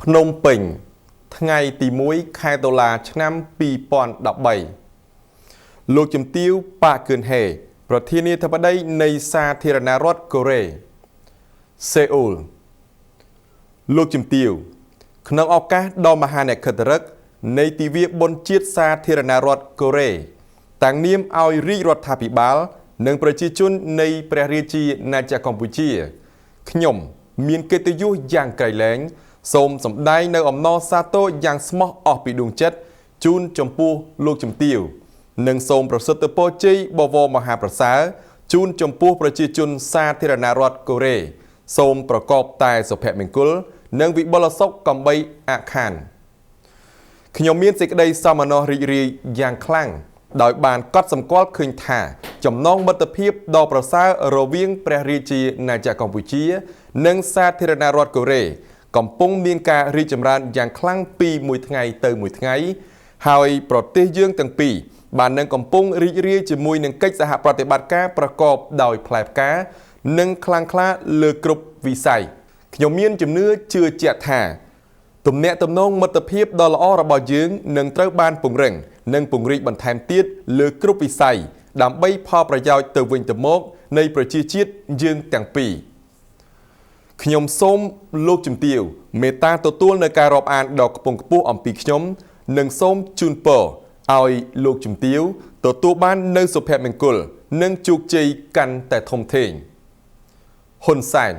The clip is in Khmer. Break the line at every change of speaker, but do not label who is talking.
ភ្នំពេញ ថ្ងៃទី1ខែតុលាឆ្នាំ2013លោកជំទាវប៉ាកឿនហេប្រធានាធិបតីនៃសាធារណរដ្ឋកូរ៉េសេអ៊ូលលោកជំទាវក្នុងឱកាសដ៏មហានក្ខត្តឫក្សនៃទិវាបុណ្យជាតិសាធារណរដ្ឋកូរ៉េតាំងនាមឲ្យរាជរដ្ឋាភិបាល និងប្រជាជននៃព្រះរាជាណាចក្រកម្ពុជាខ្ញុំមានកិត្តិយសយ៉ាងក្រៃលែងសូមសម្ដែងនៅអំណរសាទរយ៉ាងស្មោះអស់ពីដួងចិត្តជូនចំពោះលោកជំទាវនិងសូមប្រសិទ្ធពរជ័យបវរមហាប្រសើរជូនចំពោះប្រជាជនសាធារណរដ្ឋកូរ៉េសូមប្រកបតែសុភមង្គលនិងវិបុលសុខកំបីអាខានខ្ញុំមានសេចក្តីសោមនស្សរីករាយយ៉ាងខ្លាំងដោយបានកត់សម្គាល់ឃើញថាចំណងមិត្តភាពដ៏ប្រសើររវាងព្រះរាជាណាចក្រកម្ពុជា និងសាធារណរដ្ឋកូរ៉េកំពុងមានការរីកចម្រើនយ៉ាងខ្លាំងពីមួយថ្ងៃទៅមួយថ្ងៃហើយប្រទេសយើងទាំងពីរបាននឹងកំពុងរីករាយជាមួយនឹងកិច្ចសហប្រតិបត្តិការប្រកបដោយផ្លែផ្កានិងខ្លាំងក្លាលើគ្រប់វិស័យខ្ញុំមានជំនឿជឿជាក់ថាទំនាក់ទំនងមិត្តភាពដ៏ល្អរបស់យើងនឹងត្រូវបានពង្រឹងនិងពង្រីកបន្ថែមទៀតលើគ្រប់វិស័យដើម្បីផលប្រយោជន៍ទៅវិញទៅមកនៃប្រជាជាតិយើងទាំងពីរខ្ញុំសូមលោកជំទាវមេត្តាទទួលនៅការរាប់អានដ៏ខ្ពង់ខ្ពស់អំពីខ្ញុំនិងសូមជូនពរឲ្យលោកជំទាវទទួលបាននៅសុភមង្គលនិងជោគជ័យកាន់តែធំធេងហ៊ុនសែន